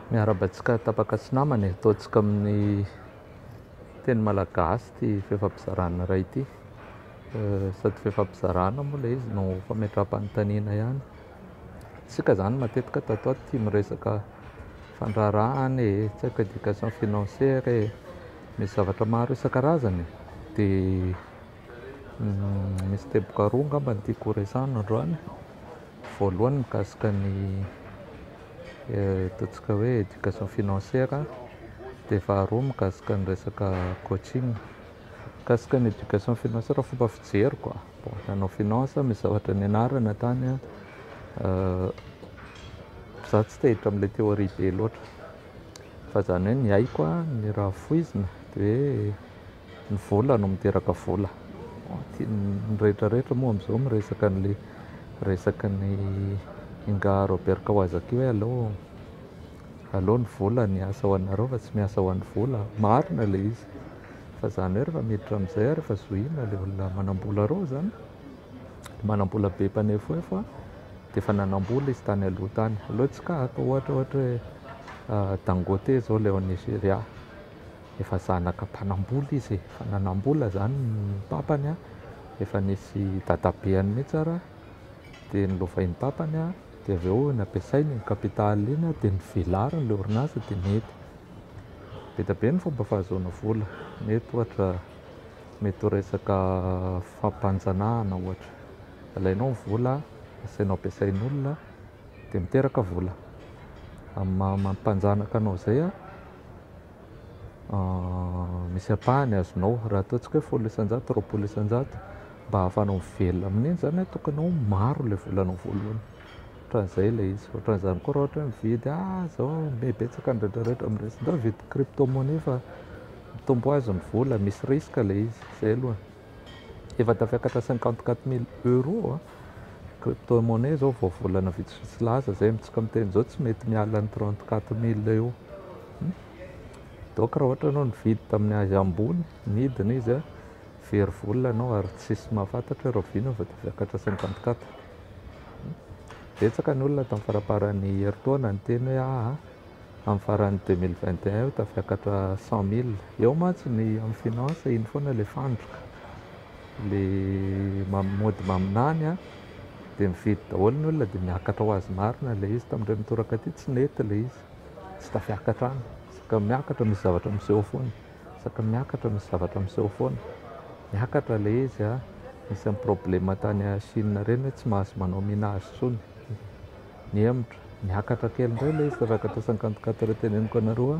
Miarahaba antsika tapaka sy namana e! Ataontsika amin'ny teny malagasy ity fifampizarana iray ity. Sady fifampizarana moa ilay izy no fametraham-panontaniana ihany. Isika izany matetika tato ato tia miresaka fandraharahana e, tsy haiko éducation financière e, misy zavatra maro isan-karazany e. Dia misy teboka roa angamba no tiako horesahana androany. Voalohany mikasika ny ataontsika hoe éducation financière, dia faharoa mikasika ny resaka coaching. Mikasika ny éducation financière fomba fijeriko a, bon nanao finance misy zavatra nianarana tany a, za tsy te hiditra amin'ilay théorie be loatra fa zany hoe ny haiko a, ny raha voizina dia hoe ny vola no miteraka vola. Ny rehetra rehetra moa amin'izao miresaka an'ilay resaky ny Ingahy Robert Kawasaki hoe aleo aleo ny vola ny asa ho anareo fa tsy miasa ho an'ny vola. Marina ilay izy. Fa izany hoe rehefa miditra amin'izay ary rehefa zohiana ilay olona manam-bola ireo izany, manam-bola be mpanefoefo a, dia efa nanam-bola izy tany aloha tany. Aleo tsika haka ohatra ohatra hoe Dangote izao ilay ao Nigeria. Efa zanaka mpanambola izy e, efa nanambola izany ny papany an, efa nisy dadabeany mihitsy ara, dia nolovain'ny papany an, dia avy eo nampiasainy iny capital iny an, dia novelariny ilay orinasa dia nety. Be dia be ny fomba fahazoana vola, mety ohatra mety ho resaka fampanjanahana ohatra, alainao ny vola asainao ampiasain'olona dia miteraka vola. Amin'ny maha mampanjanaka anao izay an, Misy ampahany azonao, raha ataontsika hoe 10%, 20% mba ahafahanao mivelona amin'iny izany an, tokony ho maro ilay volanao voalohany. Ohatran'izay ilay izy. Ohatran'izany koa raha ohatra hoe mividy, ah izao mihabetsaka ny rehetra rehetra amin'ny resy, ndao hividy crypto monnaie fa mitombo ho azy ny vola, misy risque ilay izy, izay aloha. Efa tafiakatra 54 000 euros an, crypto monnaie izao vao volana vitsivitsy lasa izay, amintsika miteny izao tsy mety miala ny 34 000 eo. Donc raha ohatra ianao nividy tamin'ny azy ambony, nidina izy an, very vola ianao ary tsisy mahafantatra hoe rahoviana vao tafiakatra 54. Betsaka ny olona tamin'ny faramparan'ny herintaona niteny hoe aa amin'ny faran'ny 2021 eo tafiakatra 100 000. Eo mantsy ny amin'ny finance iny foana ilay fandrika, ilay mody maminany an, dia mividy daholo ny olona dia miakatra ho azy marina ilay izy. Tamin'indray mitoraka ity tsy nety ilay izy. Tsy tafiakatra any. Isaka miakatra misy zavatra miseho foana. Isaka miakatra misy zavatra miseho foana. Miakatra ilay izy a, nisy ny problème tany Chine ireny hoe tsy mahazo manao minage intsony. Nihemotra. Niakatra kely indray ilay izy tafiakatra 54 teneniko anareo a,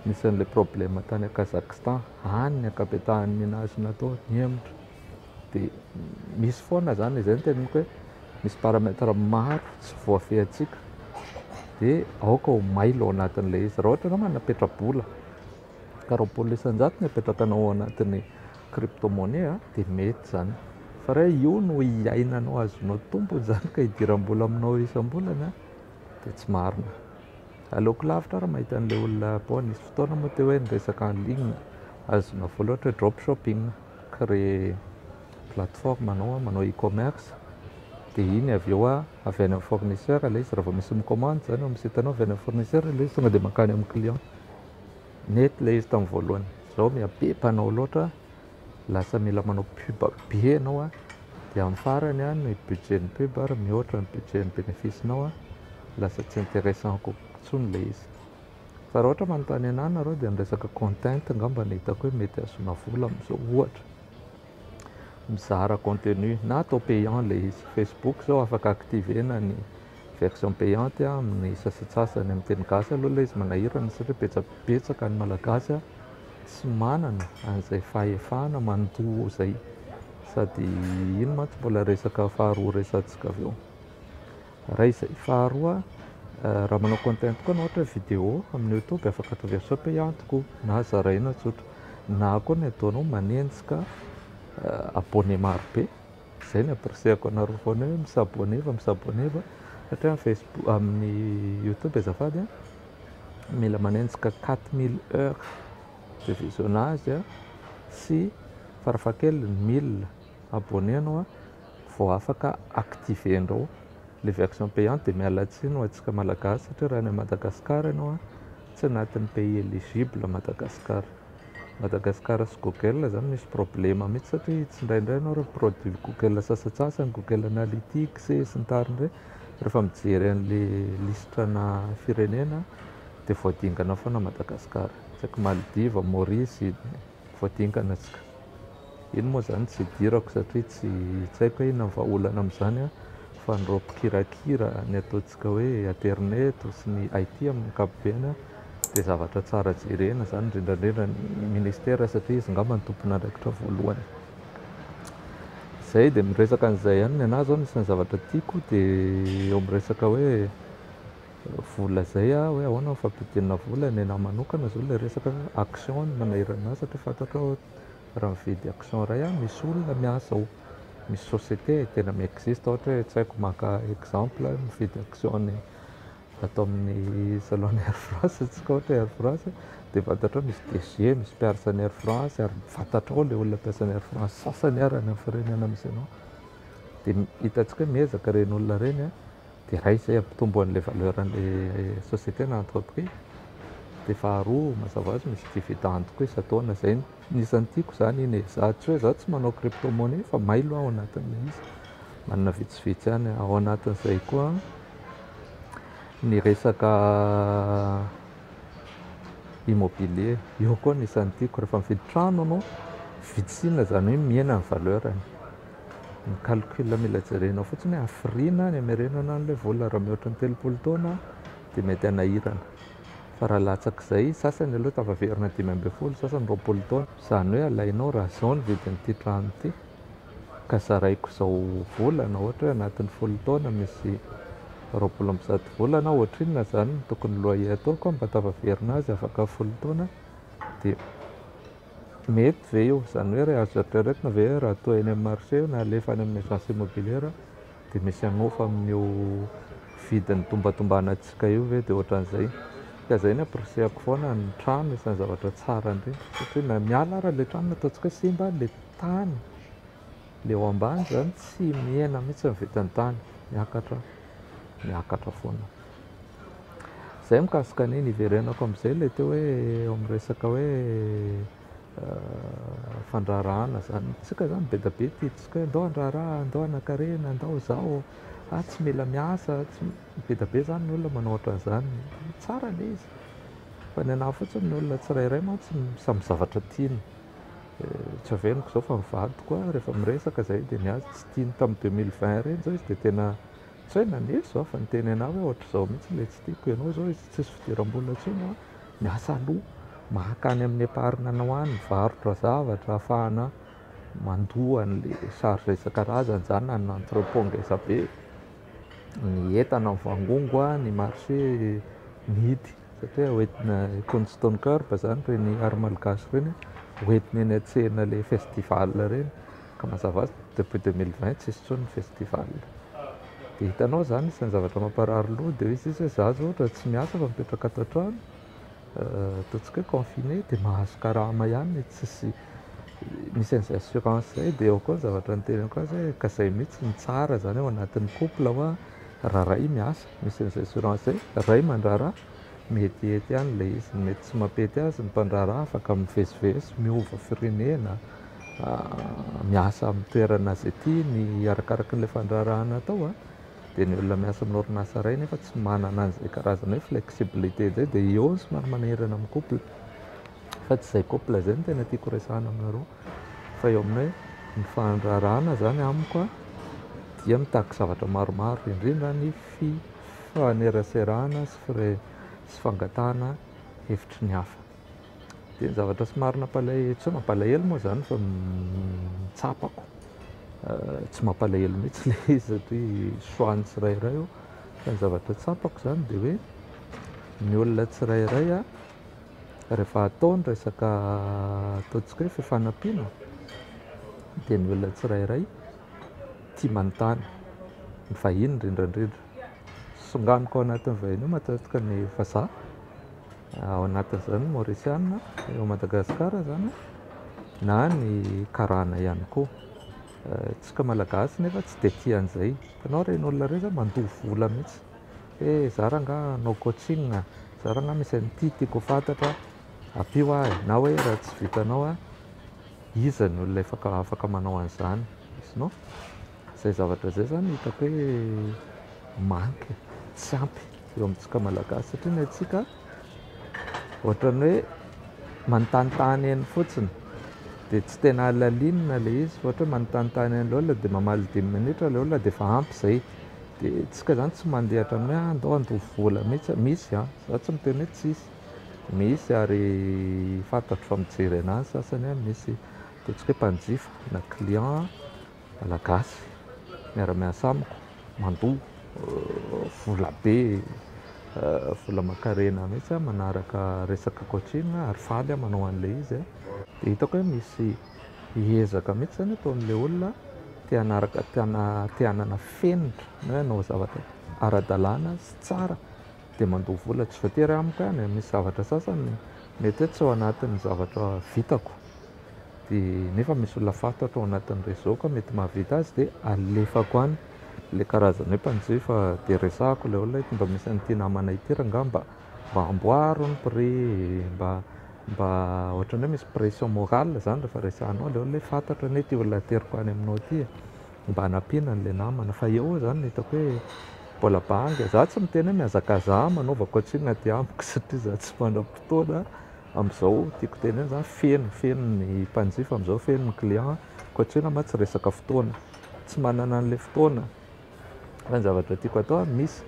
nisy an'ilay problème tany Kazakhstan. Any ny ankabetahan'ny minage natao, nihemotra. Dia misy foana izany, izay no teneniko hoe misy paramètre maro tsy voafehintsika dia aoka ho mailo ao anatin'ilay izy. Raha ohatra ianao manana petra-bola ka 20% ny apetrakanao ao anatin'ny crypto monnaie dia mety izany. Fa raha io no iainanao azonao tombony izany ka idiram-bola aminao isam-bolana dia tsy marina. Aleoko lavitra ary mahita an'ilay olona bon nisy fotoana moa teo hoe niresaka en ligne azonao vola ohatra hoe drop shopping, créer plateforme anao manao e-commerce dia iny avy eo avy any amin'ny fournisseur ilay izy raha vao misy mi-commande izany eo amin'ny site anao avy any amin'ny fournisseur ilay izy tonga dia mankany amin'ny client. Nety ilay izy tamin'ny voalohany. Izao miha-be mpanao loatra lasa mila manao pub be ianao dia amin'ny farany ny budget-n'ny pub ary mihoatra ny budget-n'ny bénéfice-nao lasa tsy intéressant kokoa intsony ilay izy. Fa raha ohatra manontany anah nareo dia ny resaka content angamba no hitako hoe mety ahazoana vola amin'izao ohatra. Mizara contenu na atao payant ilay izy. Facebook izao afaka activer-na ny version payante amin'ny sasantsasany. Amin'ny teny gasy aloha ilay izy manahirana satria betsabetsaka ny malagasy tsy manana an'izay fahefana mandoa izay. Sady iny mantsy mbola resaka faharoa resahantsika avy eo. Iray izay. Faharoa, raha manao content koa anao ohatra hoe vidéo amin'ny youtube afaka atao version payante koa na zaraina tsotra. Na koa ny ataonao manenjika abonné maro be. Izay no ampirisihako anareo foana hoe mi-s'abonner fa mi-s'abonner fa satria amin'ny facebook amin'ny youtube azafady mila manenjika 4000 heures de visionnage sy farafahakeliny 1000 abonné anao vao afaka activer-ndreo. Ilay version payante dia miala tsiny ho antsika Malagasy satria raha any Madagascar ianao an, tsy anatin'ny pays éligible Madagascar. Madagascar sy Google izany misy problema mihitsy satria tsindraindray ianao raha produit Google sasantsasany, Google Analytics sy ny tariny ireny, rehefa mijery an'ilay lisitra-na firenena dia voadingana foana Madagascar. Tsy haiko Maldives, Maurice, voadingana tsika. Iny moa izany tsy idirako satria tsy tsy haiko hoe inona ny vahaolana amin'izany an, fa ny ireo mpikirakira ny ataontsika hoe aterineto sy ny IT amin'ny ankapobeny an, dia zavatra tsara jerena izany indrindra indrindra ny ministera satria izy angamba no tompon'andraikitra voalohany. Izay dia miresaka an'izay ihany ny anà izao anisan'ny zavatra tiako dia eo amin'ny resaka hoe vola izay aho hoe ahoana ny fampidinana vola, ny anà manokana izao ilay resaka action no manahirana ahy satria fantatro hoe raha mividy action iray aho misy olona miasa ao, misy société tena mi-existe ohatra hoe tsy haiko maka exemple mividy action ny ato amin'ny salon Air France tsika ohatra hoe Air France dia fantatrao misy DG, misy mpiasa ny Air France ary fantatrao ilay olona mpiasa ny Air France sasany ary any amin'ny firenena misy anao dia hitantsika hoe miezaka ireny olona ireny an. Dia iray izay hampitombo an'ilay valeur an'ilay société na entreprise. Dia faharoa mazava ho azy misy dividende koa isan-taona. Izay no anisan'ny tiako izany iny e. Za tsy hoe za tsy manao crypto monnaie fa mailo aho ao anatin'ilay izy. Manana vitsivitsy ihany aho. Ao anatin'izay koa ny resaka immobilier. Io koa anisan'ny tiako. Rehefa mividy trano ianao, vitsiana izany hoe mihena ny valeur-ny. Ny calcul mila jerena fotsiny hoe hafiriana ny hamerenana an'ilay vola, raha mihoatra ny 30 taona dia mety hanahirana, fa raha latsak'izay, sasany aloha tafaverina 15, sasany 20 taona. Izany hoe alainao raha izao ny vidin'ity trano ity ka zaraiko izao volana, ohatra hoe anatin'ny 10 taona misy 120 volana, ohatrinona izany no tokony loyer ataoko mba tafaverina azy afaka 10 taona dia. Mety ve io? Izany hoe raha azo eritreretina ve raha toa eny amin'ny marché io na alefa any amin'ny agence immobilière dia misy hanofa amin'io vidiny tombatombanantsika io ve dia ohatran'izay. Ka izay no ampirisihako foana ny trano isan'ny zavatra tsara indrindra satria na miala ara ilay trano na ataontsika hoe simba ilay tany, ilay eo ambany izany tsy mihena mihitsy ny vidin'ny tany, miakatra miakatra foana. Izay mikasika an'iny, hiverenako amin'izay ilay teo hoe eo amin'ny resaka hoe fandraharahana izany. Isika izany be dia be tiantsika hoe ndao handraharaha, ndao hanankarena, ndao izao, ah tsy mila miasa, tsy, be dia be izany ny olona manao ohatran'izany. Tsara ilay izy, fa ny anà fotsiny ny olona tsirairay mantsy samy zavatra tiany. Tsy aveniko izao fa ny vadiko rehefa miresaka izahay dia ny azy tsy tiany tamin'ny 2020 ireny izao izy dia tena Tsy hoe naneso aho fa niteny anah hoe ohatr'izao mihitsy ilay tsy tiako, ianao izao izy tsisy fidiram-bola intsony an, miasa aloha, maka any amin'ny épargne anao any, mivarotra zavatra ahafahana mandoa an'ilay charge isan-karazany izany na ny entrepot ngeza be, ny entana mivangongo an, ny marché mihidy satria hoentina Conston Curb izany ireny art malgache ireny hoentina eny an-tsena ilay festival ireny. Ka mazava azy depuis 2020 tsisy intsony ny festival. Dia hitanao izany isan'ny zavatra mamparary loha dia hoy izy hoe za zao ohatra tsy miasa fa mipetraka ato an-trano, ataontsika hoe confiné dia mahazo karama ihany tsisy misy an'izay assurance izay dia eo koa ny zavatra niteneniko azy hoe ka izay mihitsy no tsara izany ao anatin'ny couple hoa raha ray miasa misy an'izay assurance izay, ray mandraharaha metiety ihany ilay izy, mety tsy mampety azy ny mpandraharaha afaka mivezivezy miova firenena. Miasa amin'ny toerana izay tiany arakaraka ilay fandraharahana atao dia ny olona miasa amin'ny orinasa iray nefa tsy manana an'izay karazana hoe flexibilité izay dia eo no somary manahirana amin'ny couple. Fa tsy izay couple izay no tena tiako resahana aminareo fa eo amin'ny hoe ny fandraharahana izany amiko dia mitaky zavatra maromaro indrindra ny fifaneraserana sy fangatahana hevitry ny hafa. Dia ny zavatra somary nampalahelo, tsy hoe mampalahelo moa izany fa tsapako, tsy mampalahelo mihitsy ilay izy satria choix ny tsirairay io, fa ny zavatra tsapako izany dia hoe ny olona tsirairay rehefa atao ny resaka ataontsika hoe fifanampiana dia ny olona tsirairay tia manontany, ny vahiny indrindra indrindra, songaniko ao anatin'ny vahiny io matetika ny vazaha. Ao anatin'izany ny Maorisiana, eo Madagasikara izany, na ny karana ihany koa. Tsika Malagasy nefa tsy dia tia an'izay. Hitanao ireny olona ireny zany mandoa vola mihitsy hoe za rangahy hanao coaching, za rangahy misy an'ity tiako ho fantatra, ampio aho e! Na hoe raha tsy vitanao a, iza ny olona efa afaka manao an'izany? Sinon, izay zavatra izay zany hitako hoe manque, tsy ampy eo amintsika Malagasy satria ny antsika ohatran'ny hoe manontanintany eny fotsiny dia tsy tena halalinina ilay izy fa ohatra hoe manontanintany an'ilay olona dia mamaly dimy minitra ilay olona dia efa ampy izay. Dia tsika izany tsy mandeha hatramin'ny hoe andao handoa vola mihitsy, misy an, za tsy miteny hoe tsisy, misy ary fantatro fa mijery anah ny sasany an, misy ataontsika hoe mpanjifa na client malagasy miara-miasa amiko mandoa vola be, vola aman-karena mihitsy an, manaraka resaka coaching ary faly aho manao an'ilay izy an. Dia hitako hoe misy ezaka mihitsy izany ataon'ilay olona te hanaraka, te te hanana fenitra na hoe hanao zavatra ara-dalàna sy tsara dia mandoa vola. Tsy voatery amiko ihany e, misy zavatra sasany mety hoe tsy ao anatin'ny zavatra vitako dia nefa misy olona fantatro ao anatin'ny réseau ka mety mahavita azy dia alefako any ilay karazana hoe mpanjifa dia resahako ilay olona hoe mba misy an'ity namana ity rangaha mba mba amboaro ny prix, mba mba ohatran'ny hoe misy pression morale izany rehefa resahanao ilay olona hoe fantatro anie ity olona ateriko any aminao ity e, mba hanampiana an'ilay namana fa eo izany no hitako hoe mbola banga, za tsy miteny hoe mihazakazaha manaova coaching aty amiko satria za tsy manam-potoana amin'izao, tiako tenenina izany feno, feno ny mpanjifa amin'izao, feno ny client, coaching mantsy resaka fotoana, tsy manana an'ilay fotoana fa ny zavatra tiako atao misy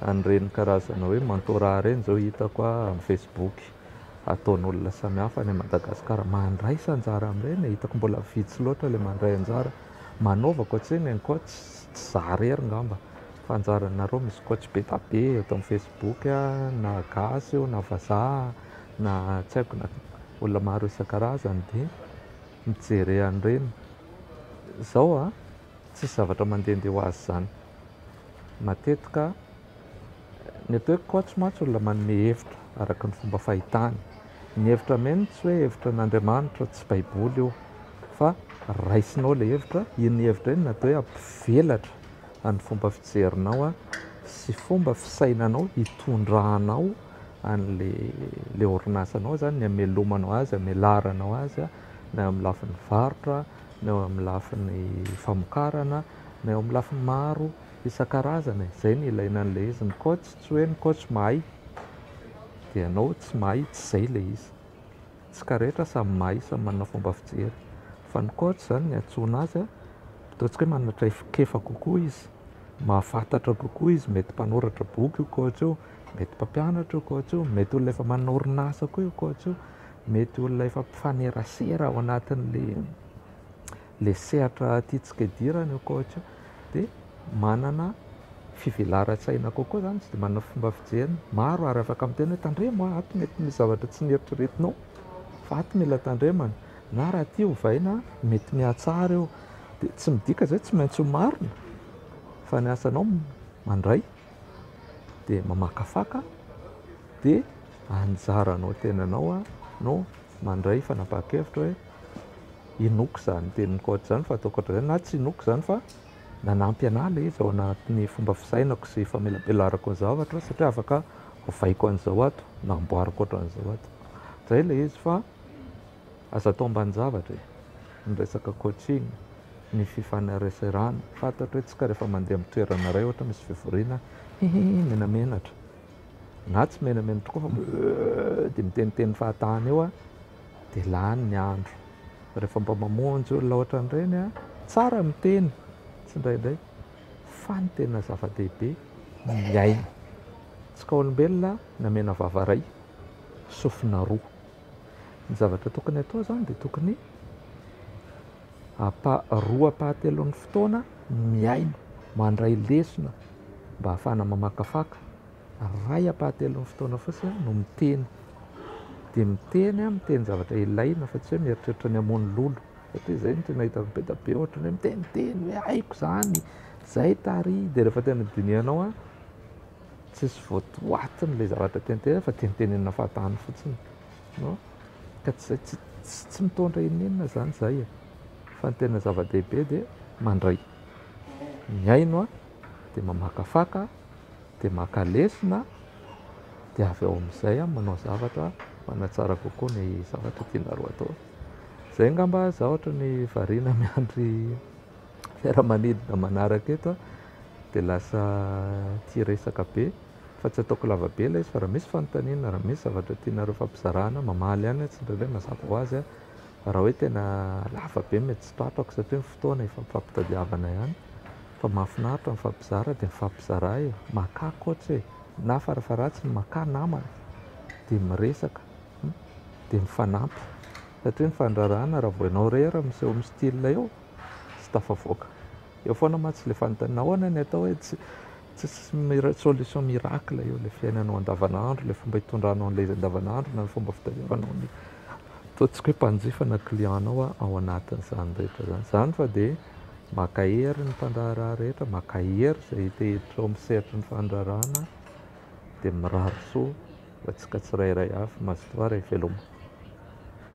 an'ireny karazana hoe mentorat ireny izao hitako amin'ny facebook ataon'olona samihafa any Madagasikara, mandraisa anjara amin'ireny e, hitako mbola vitsy loatra ilay mandray anjara, manaova coaching ny coach, tsy za irery ngamba fa anjaranareo misy coach be dia be eto amin'ny facebook na gasy io na vazaha na tsy haiko na olona maro isan-karazany dia mijere an'ireny, izao an tsisy zavatra mandehandeha ho azy izany. Matetika ny atao hoe coach mantsy olona manome hevitra araka ny fomba fahitany. Ny hevitra omeny tsy hoe hevitra an'Andriamanitra, tsy baiboly io fa raisinao ilay hevitra, iny hevitra iny natao hoe hampivelatra ny fomba fijerinao sy fomba fisainanao hitondranao an'ilay orinasanao izany, ny hamelomanao azy, hamelaranao azy na eo amin'ny lafiny varotra, na eo amin'ny lafiny famokarana, na eo amin'ny lafiny maro isan-karazany e, izay no ilaina an'ilay izy, ny coach tsy hoe ny coach mahay dia ianao tsy mahay, tsy izay ilay izy, tsika rehetra samy mahay, samy manana fomba fijery, fa ny coach izany ny antsoina azy an, ataontsika hoe manana traikefa kokoa izy, mahafantatra kokoa izy, mety mpanoratra boky io coach io, mety mpampianatra io coach io, mety olona efa manana orinasa koa io coach io, mety olona efa mpifanerasera ao anatin'ilay le sehatra tiantsika hidirana io coach io dia manana fivelaran-tsaina kokoa zany tsy dia manana fomba fijery maro ary afaka miteny hoe tandremo a, ato mety misy zavatra tsy nieritreretinao fa ato mila tandremana na raha ity ovaina mety mihatsara io dia tsy midika izay tsy maintsy ho marina fa ny asanao mandray dia mamakafaka dia anjaranao tenanao no mandray fanapahan-kevitra hoe inoako izany tenin'i coach izany fa ataoko ohatran'izay na tsy inoako izany fa nanampy an'ahy ilay izy ao anatin'ny fomba fisainako sy famelabelarako ny zavatra satria afaka ovaiko an'izao ato na amboariko ohatran'izao ato. Izay ilay izy fa aza atao ambanin-javatra e, ny resaka coaching, ny fifaneraserana, fantatro hoe tsika rehefa mandeha amin'ny toerana iray ohatra misy fivoriana, hihihi menamenatra na tsy menamenatra koa fa dia miteniteny fahatany eo dia lany ny andro. Rehefa mba mamonjy olona ohatran'ireny an, tsara miteny tsindraindray fa ny tena zava-dehibe mihaino. Tsika olombelona namena vava iray, sofina roa. Ny zavatra tokony atao izany dia tokony ampa roa ampahatelon'ny fotoana mihaino, mandray lesona mba hahafahana mamakafaka. Ray ampahatelon'ny fotoana fotsiny no miteny. Dia miteny aho, miteny zavatra ilaina fa tsy hoe mieritreritra ny hamono lolo. Satria izay no tena hitako be dia be ohatran'ny hoe miteniteny hoe haiko izany, izay tary. Dia rehefa tena dinihanao an, tsisy votoatiny ilay zavatra tenitenina fa tenitenenina fahatany fotsiny. Non? Ka tsy izay, tsy mitondra inona inona izany izay e. Fa ny tena zava-dehibe dia mandray, mihaino dia mamakafaka dia maka lesona dia avy ao amin'izay manao zavatra manatsara kokoa ny zavatra tianareo atao. Izay angamba za ohatra ny variana miandry fiaramanidina manaraka eto dia lasa tia resaka be fa tsy ataoko lava be ilay izy fa raha misy fanontaniana, raha misy zavatra tianareo fampizarana, mamaly ihany aho tsy indraindray mazava ho azy raha hoe tena lava be mety tsy tratrako satria ny fotoana efa mifampitadiavana ihany fa mahafinaritra mifampizara dia mifampizara e, makà coach e, na farafaharatsiny makà namana dia miresaka dia mifanampy satria ny fandraharahana raha vao ianao irery miseho amin'ny style eo tsy tafavoaka. Eo foana mantsy ilay fanontaniana ahoana ny atao hoe tsy tsisy solution miracle eo ilay fiainanao andavanandro, ilay fomba hitondranao an'ilay izy andavanandro na ny fomba fitadiavanao ny ataontsika hoe mpanjifa na client-nao ao anatin'izany rehetra izany. Izany fa dia mankahery ny mpandraharaha rehetra, mankahery izay te hiditra ao amin'ny sehatry ny fandraharahana dia mirary soa ho antsika tsirairay avy. Mazotoa ary veloma.